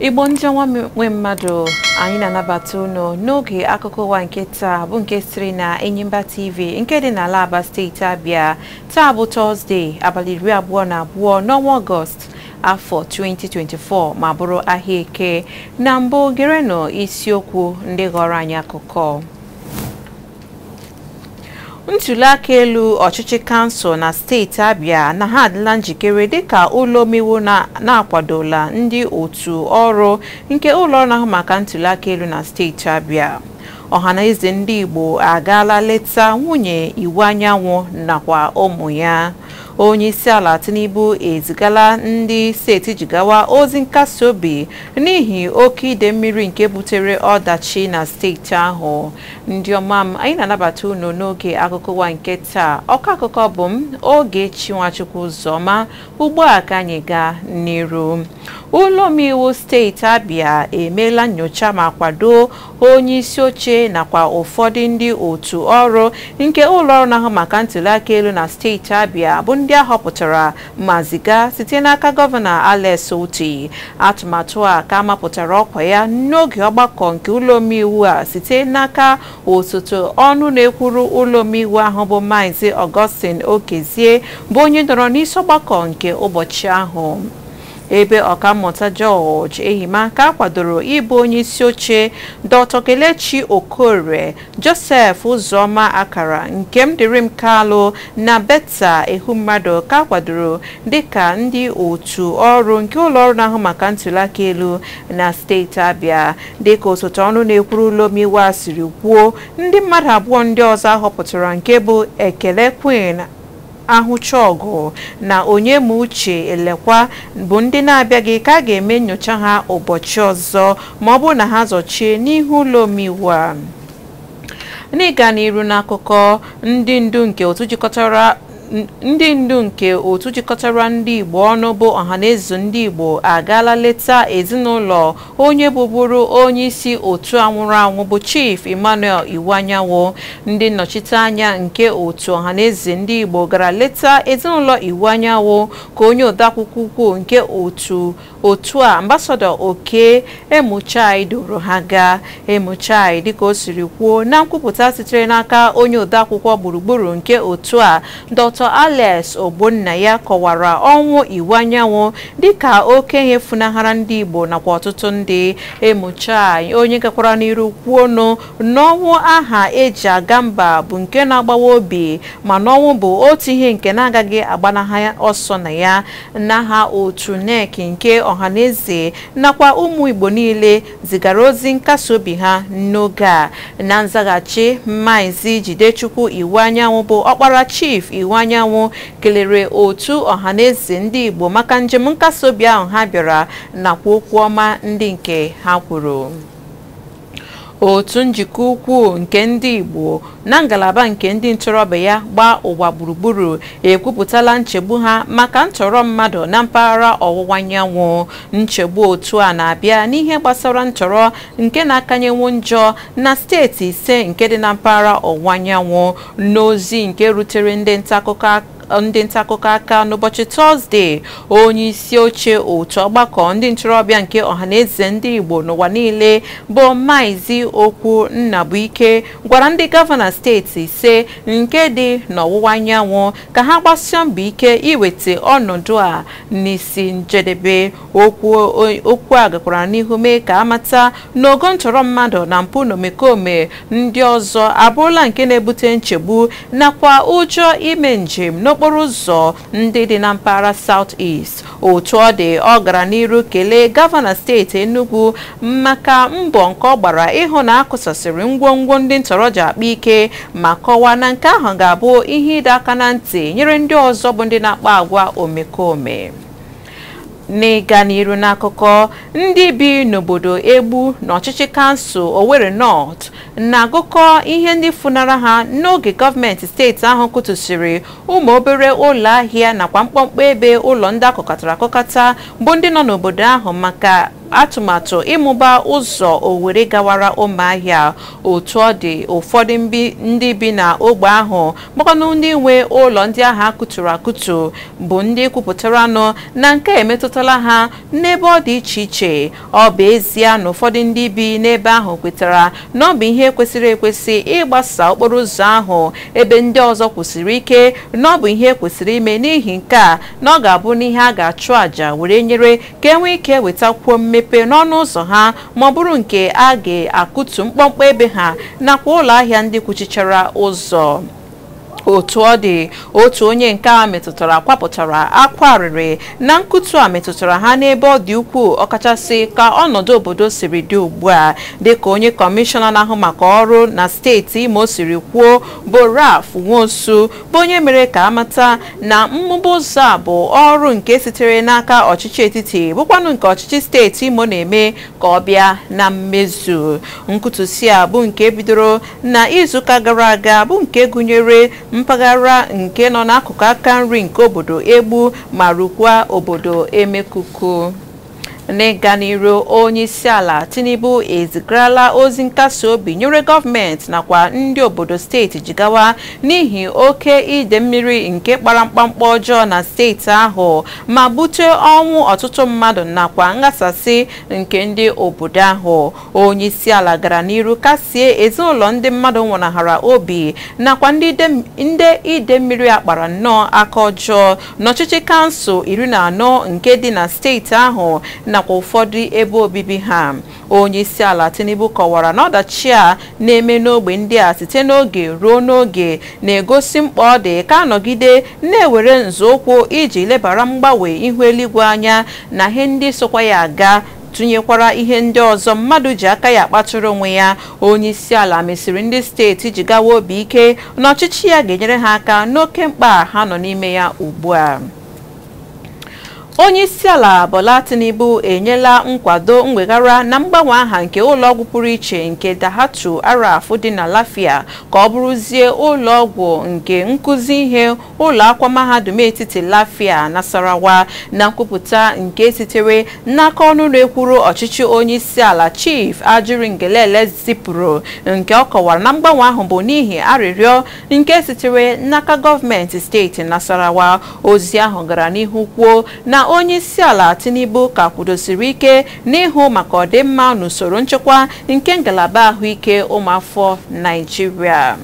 Igbo ndị ọnwa nwe mmadụ, anyị na-anabata unu n'oge akụkọ ụwa nke taa bụ nke sitere na Enyimba TV nke dị n'ala Aba, steeti Abịa. Taa bụ Tọzdee, abalị 22 n'ọnwa Ọgọst, afọ 2024, ma bụrụ ahịa Eke. Na mbụ, gerenụ isiokwu ndị ghọrọ anyị akụkọ. Ntụliaka elu ọchịchị kansụl na steeti Abịa na ha adịla njikere dịka ụlọ omeiwu na-akwadola ndị otu ọrụ nke ụlọ ọrụ ahụ maka ntụliaka elu na steeti Abịa. Ọhaneze ndị Igbo agaala leta nwunye Iwuanyanwu nakwa ụmụ ya. Onye isi ala Tinubu ezigala ndị steeti Jigawa ozi nkasi obi n'ihi oke ide mmiri nke butere ọdachi na steeti ahụ. Ndị ọma m, anyị na-anabata unu n'oge akụkọ ụwa nke taa. Ọkọ akụkọ bụ m, Ogechi Nwachukwu Ụzọma. Ugbu a ka anyị gaa n'iru. Ụlọ omeiwu steeti Abịa emeela nyocha ma kwado onye isi oche nakwa ụfọdụ ndị otu ọrụ nke ụlọ ọrụ na-ahụ maka ntụliaka elu na steeti Abịa, bụ ndị ahọpụtara ma ziga site n'aka Gọvanọ Alex Otti. Atụmatụ a ka mapụtara ọkwa ya n'oge ọgbakọ nke ụlọ omeiwu a site n'aka osote ọnụ na-ekwuru ụlọ omeiwu ahụ bụ Maazị Augustine Okezie, bụ onye nọrọ n'isi ọgbakọ nke ụbọchị ahụ, ebe Ọkammụta George Ehima ka akwadoro ịbụ onye isi oche, Dr. Kelechi Okorie, Joseph Uzoma Akara, Nkemdirim Kalu na Beta Ehummadụ ka akwadoro dịka ndị otu ọrụ nke ụlọ ọrụ na-ahụ maka ntụliaka elu na steeti Abịa. Dịka osote ọnụ na-ekwuru ụlọ omeiwu a siri kwuo, ndị mmadụ abụọ ndị ọzọ ahọpụtara, nke bụ Ekele Queen Ahụchọgụ na Onyemauche Elekwa, bụ ndị na-abịaghị ka a ga-eme nyocha ha ụbọchị ọzọ ma ọ bụrụ na ha zọchie n'ihu ụlọ omeiwu a. N'ịga n'iru n'akụkọ, ndị ndu nke otu jikọtara ndị Igbo ọnụ bụ Ọhaneze ndị Igbo agaala leta ezinụlọ onye bụbụrụ onye isi otu anwụrụ anwụ bụ Chief Emmanuel Iwuanyanwu. Ndị nnọchiteanya nke otu Ọhaneze ndị Igbo gara leta ezinụlọ Iwuanyanwu ka onye odeakwụkwọ ukwu nke otu a, Ambassador Oke Emuchai, duru ha gaa. Emuchai, dịka o siri kwuo na nkwupụta sitere n'aka onye odeakwụkwọ gburugburu nke otu a, Dr. Alex Ogbonnaya, kọwara ọnwụ Iwuanyanwu dịka oke ihe funahara ndị Igbo nakwa ọtụtụ ndị. Emuchai, onye gakwara n'iru kwuonụ n'ọnwụ aha eji aga mba bụ nke na-agbawa obi, ma n'ọnwụ bụ otu ihe nke na-agaghị agbanaha ọsọ na ya, n'aha otu NEC nke Ọhaneze nakwa ụmụ Igbo niile zigara ozi nkasi obi ha n'oge a. Na nzaghachi, Maazị Jidechukwu Iwuanyanwu, bụ ọkpara Chief Iwuanyanwu, kelere otu Ọhaneze ndị Igbo maka njem nkasi obi ahụ ha bịara nakwa okwu ọma ndị nke ha kwuru. Otu njikọ ukwu nke ndị Igbo na ngalaba nke ndị ntorobịa ya gbaa ụwa gburugburu ekwupụtala nchegbu ha maka ntọrọ mmadụ na mpaghara ọwụwa anyanwụ. Nchegbu otu a na-abịa n'ihe gbasara ntọrọ nke na-akanyenwu njọ na steeti ise nke dị na mpaghara ọwụwa anyanwụ. N'ozi nke rutere ndị ntaakụkọ aka n'ụbọchị Tọzdee, onye isi oche otu ọgbakọ ndị ntorobịa nke Ọhaneze ndị Igbo n'ụwa niile bụ Maazị Okwu Nnabuike gwara ndị gọvanọ steeti ise nke dị n'ọwụwa anyanwụ ka ha gbasie mbọ ike iweta ọnọdụ a n'isi njedebe. Okwu a gakwara n'ihu mee ka amata n'ogo ntọrọ mmadụ na mpụ na omekome ndị ọzọ abụrụla nke na-ebute nchegbu nakwa ụjọ ime njem n'okporo ụzọ ndị dị na mpaghara South East. Otu ọ dị, ọ gara n'iru kelee gọvanọ steeti Enugu maka mbọ nke ọ gbara ịhụ na akụsasịrị ngwongwo ndị ntọrọ ji akpa ike, ma kọwaa na nke ahụ ga-abụ ihe ịdọ aka na ntị nyere ndị ọzọ bụ ndị na-akpa agwa omekome. N'ịga n'iru n'akụkọ, ndị bi n'obodo Egbu n'ọchịchị kansụl Owerri North na-agụkọ ihe ndị funara ha n'oge gọọmenti steeti ahụ kụtusiri ụmụ obere ụlọ ahịa nakwa mkpọmkpọ ebe ụlọ ndị akụkọtara akụkọta bụ ndị nọ n'obodo ahụ maka atụmatụ ịmụba ụzọ Owerri gawara Ụmụahịa. Otu ọ dị, ụfọdụ ndị bi na ogbe ahụ makwanụ ndị nwe ụlọ ndị ahụ akụturu akụtu bụ ndị kwupụtaranụ na nke emetụtala ha n'ebe ọ dị iche iche. Ọ bụ ezie na ụfọdụ ndị bi n'ebe ahụ kwetara na ọ bụ ihe kwesịrị ekwesị ịgbasa okporo ụzọ ahụ, ebe ndị ọzọ kwụsịrị ike na ọ bụ ihe kwesịrị ime n'ihi nke a na ọ ga-abụ n'ihe a ga-achụ àjà were nyere ka e nwee ike wetakwuo mmepe n'ọnụ ụzọ ha, ma ọ bụrụ nke a ga-akụtu mkpọmkpọ ebe ha nakwa ụlọ ahịa ndị kwuchichara ụzọ. Otu ọ dị, otu onye nke a metụtara kwapụtara akwa arịrị na nkutu a metụtara ha n'ebe ọ dị ukwuu, ọkachasị ka ọnọdụ obodo siri dị ugbu a. Dịka onye kọmishọna na-ahụ maka ọrụ na steeti Imo siri kwuo, bụ Ralph Nwosu, bụ onye mere ka amata na mmụba ụzọ a bụ ọrụ nke sitere n'aka ọchịchị etiti, bụkwanụ nke ọchịchị steeti Imo na-eme ka ọ bịa na mmezu. Nkutusi a bụ nke bidoro na izuụka gara aga, bụ nke gụnyere mpaghara nke nọ n'akụkụ aka nri nke obodo Egbu ma rukwa obodo Emekuku. N'ịga n'iru, onye isi ala Tinubu ezigarala ozi nkasi obi nyere gọọmenti nakwa ndị obodo steeti Jigawa n'ihi oke ide mmiri nke kpara mkpamkpa ọjọọ na steeti ahụ ma bute ọnwụ ọtụtụ mmadụ nakwa nghasasị nke ndị obodo ahụ. Onye isi ala gara n'iru kasie ezinụlọ ndị mmadụ nwụnahara obi nakwa ndị ide mmiri akpara nnọọ aka ọjọọ n'ọchịchị kansụl 14 nke dị na steeti ahụ nakwa ụfọdụ ebe obibi ha. Onye isi ala Tinubu kọwara na ọdachi a na-eme n'ogbe ndị a site n'oge ruo n'oge na-egosi mkpa ọ dị ka anọgide na-ewere nzọụkwụ iji lebara mgbanwe ihu eluigwe anya na ihe ndị sokwa ya aga, tụnyekwara ihe ndị ọzọ mmadụ ji aka ya kpatụrụ onwe ya. Onye isi ala mesiri ndị steeti Jigawa obi ike na ọchịchị ya ga-enyere ha aka n'oke mkpa ha nọ n'ime ya ugbu a. Onye isi ala Bola Tinubu enyela nkwado mweghara na mgbanwe aha nke ụlọọgwụ pụrụ iche nke Dahatu Araf dị na Lafia ka ọ bụrụzie ụlọọgwụ nke nkụzi ihe ụlọ akwụkwọ mahadum etiti Lafia Nasarawa. Na nkwupụta nke sitere n'aka ọnụ na-ekwuru ọchịchị onye isi ala Chief Ajuri Ngelele zipụrụ, nke ọ kọwara na mgbanwe ahụ bụ n'ihi arịrịọ nke sitere n'aka gọọmenti steeti Nasarawa. Ozi ahụ gara n'ihu kwuo na onye isi ala Tinubu ka kwudosiri ike n'ịhụ maka ọdịmma n'usoro nchekwa nke ngalaba ahụike ụmụafọ Naịjirịa.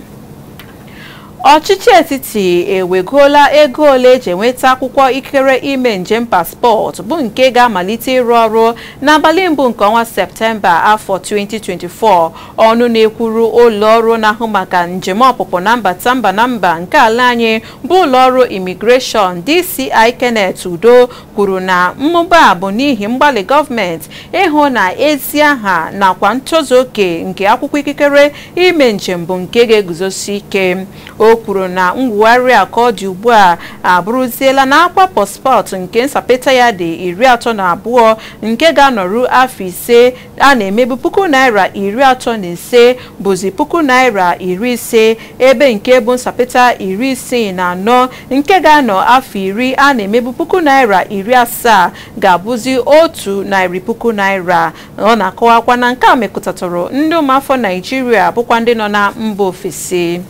Ọchịchị etiti ewegoola ego ole eji enweta akwụkwọ ikikere ime njem paspọtụ bụ nke ga-amalite ịrụ ọrụ n'abalị mbụ nke ọnwa Septemba afọ 2024. Ọnụ na-ekwuru ụlọọrụ na-ahụ maka njem ọpụpụ na mbata mba na mba nke ala anyị bụ ụlọọrụ imigreshọn DCI Kenneth Udo kwuru na mmụba bụ n'ihi mgbalị gọọmenti ịhụ na ezi aha nakwa ntozu oke nke akwụkwọ ikikere ime njem bụ nke ga-eguzosi ike. O kwuru na ngwugharị a ka ọ dị ugbu a abụrụziela na akwa paspọtụ nke nsapịta ya dị 32 nke ga-anọrụ afọ 5 a na-emebu ₦35,000 bụzi ₦50,000, ebe nke bụ nsapịta 64 nke ga-anọ afọ 10 a na-emebu ₦70,000 ga-abụzi ₦100,000. Ọ na-akọwakwa na nke a mekọtatụrụ ndị ụmụafọ Naịjirịa bụkwa ndị nọ na mba ofesi.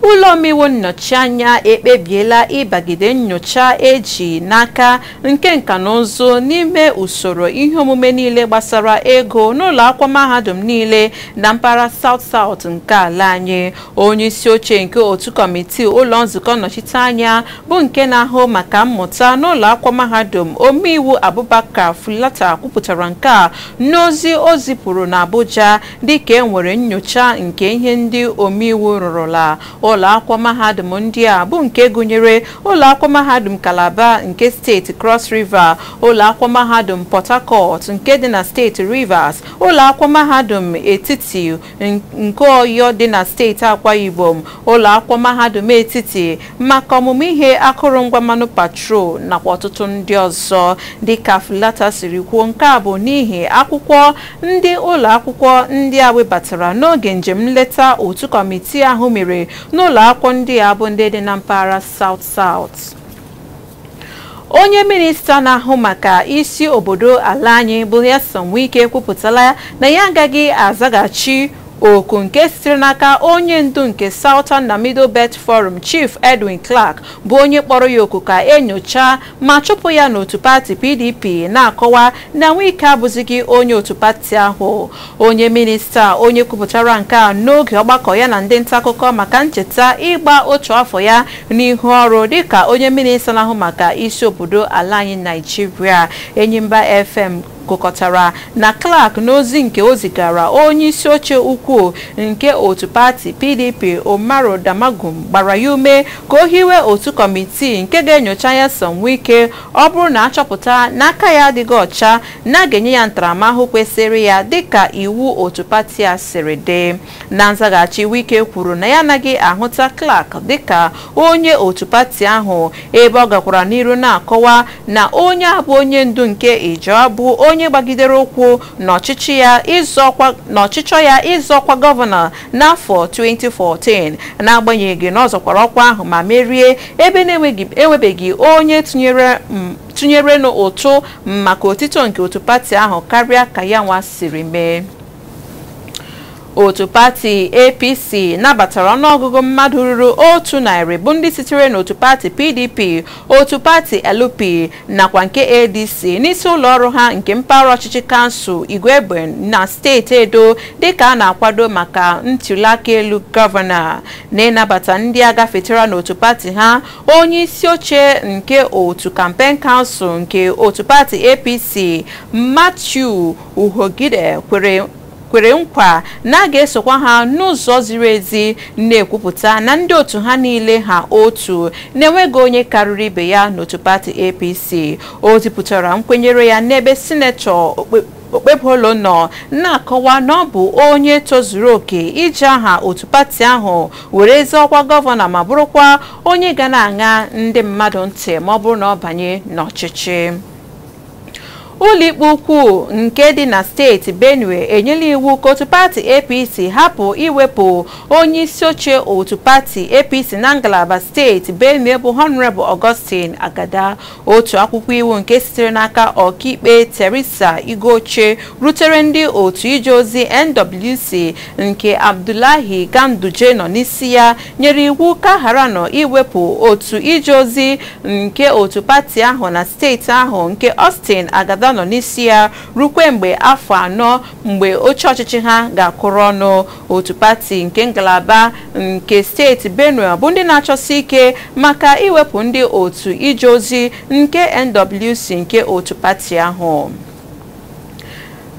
Ụlọ omeiwu nnọchianya ekpebiela ịbagide nnyocha eji n'aka nke nka na ụzụ n'ime usoro ihe omume niile gbasara ego n'ụlọ akwụkwọ mahadum niile na mpaghara South South nke ala anyị. Onye isi oche nke otu kọmitii ụlọ nzukọ nnọchiteanya bụ nke na-ahụ maka mmụta n'ụlọ akwụkwọ mahadum, omeiwu Abubakar Fulata, kwupụtara nke a n'ozi o zipụrụ n'Abuja dịka e nwere nnyocha nke ihe ndị omeiwu rụrụla. Ụlọ akwụkwọ mahadum ndị a bụ nke gụnyere ụlọ akwụkwọ mahadum Calabar nke steeti Cross River, ụlọ akwụkwọ mahadum Port Harcourt nke dị na steeti Rivers, ụlọ akwụkwọ mahadum etiti nke Oyo dị na steeti Akwa Ibom, ụlọ akwụkwọ mahadum etiti maka ọmụmụ ihe akụrụngwa mmanụ patrol nakwa ọtụtụ ndị ọzọ. Dịka Fulata siri kwuo, nke a bụ n'ihi akwụkwọ ndị ụlọ akwụkwọ ndị a webatara n'oge njem nleta otu kọmitii ahụ mere n'ụlọ akwụkwọ ndị a bụ ndị dị na mpaghara South South. Onye minista na-ahụ maka isi obodo ala anyị bụ Nyesom Wike kwupụtala na ya agaghị azaghachi oku nke sitere n'aka onye ndu nke Southern na Middle Belt Forum Chief Edwin Clark bụ onye kpọrọ ya oku ka enyocha ma chụpụ ya n'otu pati PDP, na-akọwa na Wike abụzighị onye otu pati ahụ. Onye minista onye kwupụtara nke a n'oge ọgbakọ ya na ndị nta akụkọ maka ncheta ịgba otu afọ ya n'ihu ọrụ dịka onye minista na-ahụ maka isi obodo ala anyị Naijiria. Enyimba FM gụkọtara na Clark n'ozi nke o zigara onye isi oche ukwu nke otu pati PDP Umaru Damagum gbara ya ume ka o hiwe otu kọmitii nke ga-enyocha Nyesom Wike ọ bụrụ na achọpụta n'aka ya adịghị ọcha na a ga-enye ya ntaramahụhụ kwesịrị ya dịka iwu otu pati a siri dị. Na nzaghachi, Wike kwuru na ya anaghị ahụta Clark dịka onye otu pati ahụ, ebe ọ gakwara n'iru na-akọwa na onye a bụ onye ndu nke Ijaw bụ onye gbagidere ụkwụ n'ọchịchọ ya ịzọ ọkwa gọvanọ n'afọ 2014, n'agbanyeghị na ọ zọkwara ọkwa ahụ ma merie, ebe na-enwebeghị onye tụnyere n'ụtụ maka otito nke otu pati ahụ karịa ka ya nwa siri mee. Otu pati APC nabatara ọnụọgụgụ mmadụ ruru 100 bụ ndị sitere n'otu pati PDP, otu pati LP nakwa nke ADC n'isi ụlọ ọrụ ha nke mpaghara ọchịchị kansụl Igwegbe na steeti Edo dịka a na-akwado maka ntuliaka elu gọvanọ. Na-ịnabata ndị agafetara n'otu pati ha, onye isi oche nke otu kampen kansụl nke otu pati APC Matthew Uhogide kwere nkwa na a ga-esokwa ha n'ụzọ ziri ezi, na-ekwupụta na ndị otu ha niile ha otu na-enweghị onye karịrị ibe ya n'otu pati APC. O zipụtara nkwenyere ya n'ebe sinetọ Okpebholo nọ, na-akọwa na ọ bụ onye tozuru oke iji aha otu pati ahụ were ezi ọkwa gọvanọ ma bụrụkwa onye ga na-aṅa ndị mmadụ ntị ma ọ bụrụ na ọ banye n'ọchịchị. Ụlọikpe ukwu nke dị na steeti Benue enyela iwu ka otu pati APC hapụ iwepụ onye isi oche otu pati APC na ngalaba steeti Benue bụ Honorable Augustine Agada. Otu akwụkwọ iwu nke sitere n'aka ọkaikpe Teresa Igoche rutere ndị otu ije ozi NWC nke Abdullahi Ganduje nọ n'isi ya nyere iwu ka ghara nọ iwepụ otu ije ozi nke otu pati ahụ na steeti ahụ nke Austin Agada nọ n'isi ya rukwe mgbe afọ 4 mgbe oche ọchịchị ha ga-akụrụ ọnụ. Otu pati nke ngalaba nke steeti Benue bụ ndị na-achọsi ike maka iwepụ ndị otu ije ozi nke NWC nke otu pati ahụ.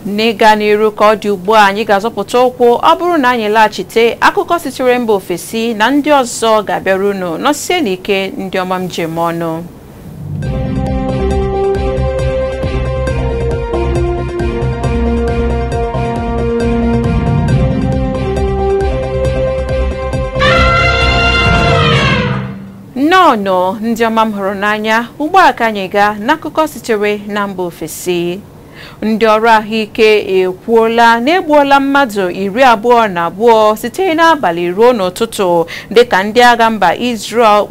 N'ịga n'iru ka ọ dị ugbu a, anyị ga-azọpụta ụkwụ ọ bụrụ na anyị laghachite akụkọ sitere mba ofesi na ndị ọzọ ga-abịara unu. Nọsie n'ike ndị ọma m ji eme ọnụ. Nnọọ ndị ọma m hụrụ n'anya, ugbu a ka anyị gaa n'akụkọ sitere na mba ofesi. Ndị ọrụ ahụike ekwuola na egbuola mmadụ 22 site n'abalị ruo n'ụtụtụ dịka ndị agha mba Israel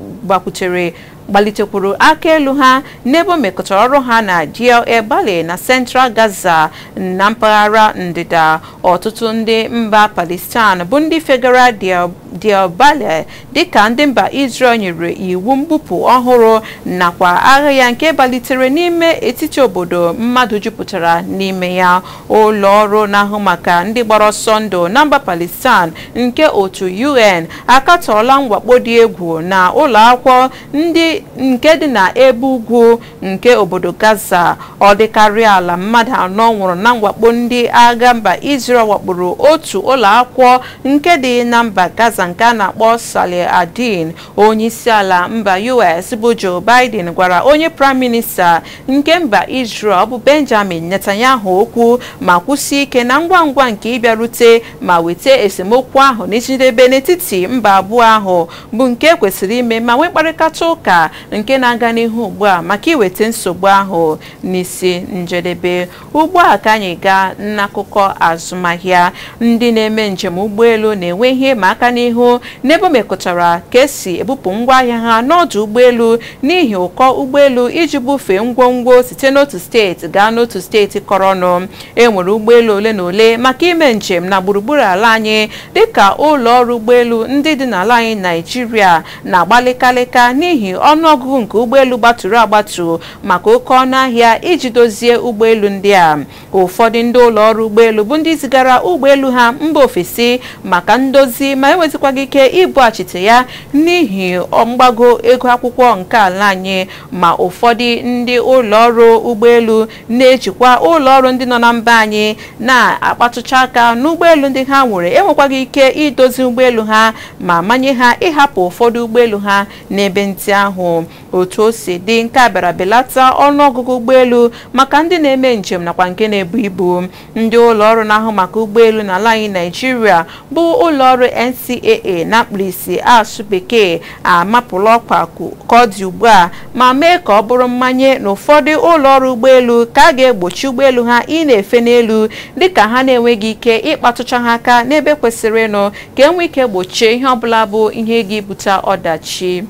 gbalitekwuru aka elu ha n'ebe o mekọtara ọrụ ha na Deir el-Balah na Central Gaza na mpaghara ndịda. Ọtụtụ ndị mba Palestine bụ ndị fegara Deir el-Balah dịka ndị mba Israel nyere iwu mgbupụ ọhụrụ nakwa agha ya nke balitere n'ime etiti obodo mmadụ jupụtara n'ime ya. Ụlọ ọrụ na-ahụ maka ndị gbara ọsọ ndụ na mba Palestine nke otu UN akatọọla mwakpo dị egwu na ụlọ akwụkwọ ndị nke dị na ebe ugwu nke obodo Gaza. Ọ dịkarịa ala mmadụ 4 nwụrụ na mwakpo ndị agha mba Israel wakporo otu ụlọ akwụkwọ nke dị na mba Gaza nke a na-akpọ Saleh Adin. Onye isi ala mba US bụ Joe Biden gwara onye prime minista nke mba Israel bụ Benjamin Netanyahu okwu ma kwụsie ike na ngwa ngwa nke ịbịarute ma weta esemokwu ahụ n'ijedebe n'etiti mba abụọ ahụ bụ nke kwesịrị ime ma nwee mkparịta ụka ụka nke na-aga n'ihu ugbu a maka iweta nsogbu ahụ n'isi njedebe. Ugbu a ka anyị gaa n'akụkọ azụmahịa. Ndị na-eme njem ụgbọelu na-enwe ihe ịma aka n'ihu n'ebe o mekọtara ka esi ebupụ ngwaahịa ha n'ọdụ ụgbọelu n'ihi ụkọ ụgbọelu iji bufee ngwongwo site n'otu steeti gaa n'otu steeti kọrọnụ. E nwere ụgbọelu ole na ole maka ime njem na gburugburu ala anyị dịka ụlọ ọrụ ụgbọelu ndị dị n'ala anyị Naịjirịa na-agbalịkalịka n'ihi ọnụọgụgụ nke ụgbọelu gbatụrụ agbatu maka oke ọnụahịa iji dozie ụgbọelu ndị a. Ụfọdụ ndị ụlọ ọrụ ụgbọelu bụ ndị zigara ụgbọelu ha mba ofesi maka ndozi ma enwezikwaghị ike ibughachite ya n'ihi mgbago ego akwụkwọ nke ala anyị. Ma ụfọdụ ndị ụlọ ọrụ ụgbọelu na-ejikwa ụlọ ọrụ ndị nọ na mba anyị na-akpatụcha aka n'ụgbọelu ndị ha nwere enwekwaghị ike idozi ụgbọelu ha ma manye ha ịhapụ ụfọdụ ụgbọelu ha n'ebe ndị ahụ. Otu o si dị, nke a bịara belata ọnụọgụgụ ụgbọelu maka ndị na-eme njem nakwa nke na-ebu ibu. Ndị ụlọ ọrụ na-ahụ maka ụgbọelu n'ala anyị Naịjirịa bụ ụlọ ọrụ NCAA na mkpirisi asụ bekee amapụla ọkwa ka ọ dị ugbu a ma mee ka ọ bụrụ mmanye na ụfọdụ ụlọ ọrụ ụgbọelu ka a ga-egbochi ụgbọelu ha ị na-efe n'elu dịka ha na-enweghị ike ịkpatụcha ha aka n'ebe kwesịrị ịnụ ka enwee ike gbochie ihe ọbụla bụ ihe ga-ebute ọdachi.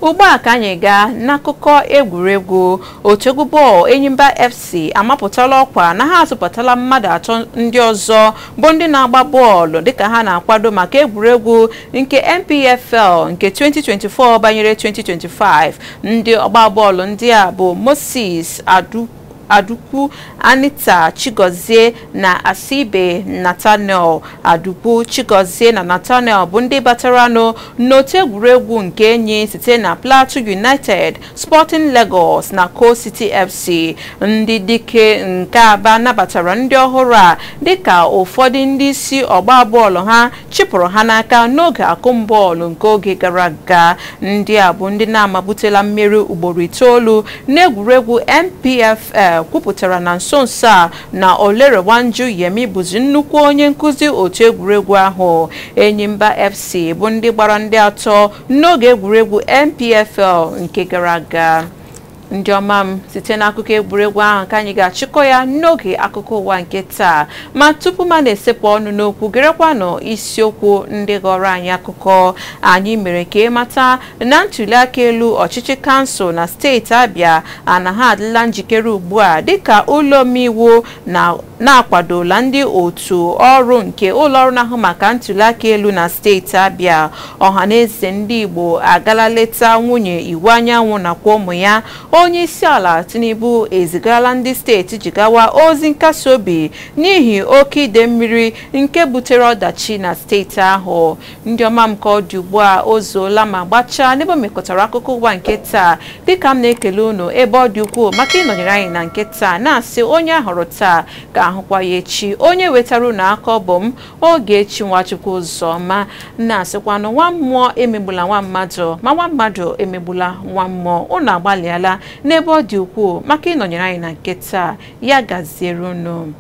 Ugbu a ka anyị gaa n'akụkọ egwuregwu. Otu egwu bọọlụ Enyimba FC amapụtala ọkwa na ha azụpụtala mmadụ atọ ndị ọzọ bụ ndị na-agba bọọlụ dịka ha na-akwado maka egwuregwu nke NPFL nke 2024 banyere 2025. Ndị ọgba bọọlụ ndị a bụ Moses Adukwu, Anita Chigozie na Asibe Nathaniel. Adukwu, Chigozie na Nathaniel bụ ndị bataranụ n'otu egwuregwu nke enyi site na Plateau United, Sporting Lagos na Coal City FC. Ndị dike nke Aba nabatara ndị ọhụrụ a dịka ụfọdụ ndị isi ọgba bọọlụ ha chịpụrụ ha n'aka n'oge akụmbọọlụ nke oge gara aga. Ndị a bụ ndị na-amabutela mmeri ugboro 9 n'egwuregwu NPFL kwupụtara na nso nso a na Olerewanju Yemi bụzi nnukwu onye nkụzi otu egwuregwu ahụ. Enyimba FC bụ ndị gbara ndị atọ n'oge egwuregwu NPFL nke gara aga. Ndị ọma m, site n'akụkọ egwuregwu ahụ ka anyị ga-achịkọ ya n'oge akụkọ ụwa nke taa. Ma tupu ma na-esepụ ọnụ n'okwu, gerekwanụ isiokwu ndị ghọrọ anyị akụkọ. Anyị mere ka ịmata na ntuliaka elu ọchịchị kansụl na steeti Abịa anaghị adịla njikere ugbu a dịka ụlọ omeiwu na-akwadola ndị otu ọrụ nke ụlọ ọrụ na-ahụ maka ntuliaka elu na steeti Abịa. Ọhaneze ndị Igbo agala leta nwunye Iwu Anyanwụ nakwa ụmụ ya. Onye isi ala Tinubu ezigala ndị steeti Jigawa ozi nkasi obi n'ihi oke ide mmiri nke butere ọdachi na steeti ahụ. Ndị ọma m, ka ọ dị ugbu a o zuola ma gbachaa n'ebe o mekọtara akụkọ ụwa nke taa. Dịka m na-ekele unu ebe ọ dị ukwuu maka ịnọnyere anyị na nke taa, na-asị onye ahụrụ taa ka ahụkwa ya echi. Onye wetara unu aka ọ bụ m, Ogechi Nwachukwu Ụzọma, na-asịkwanụ nwa mmụọ emegbula nwa mmadụ, ma nwa mmadụ emegbula nwa mmụọ. Unu agbalịala n'ebe ọ dị ukwuu maka ịnọnyere anyị na nke taa. Ya gaziere unu.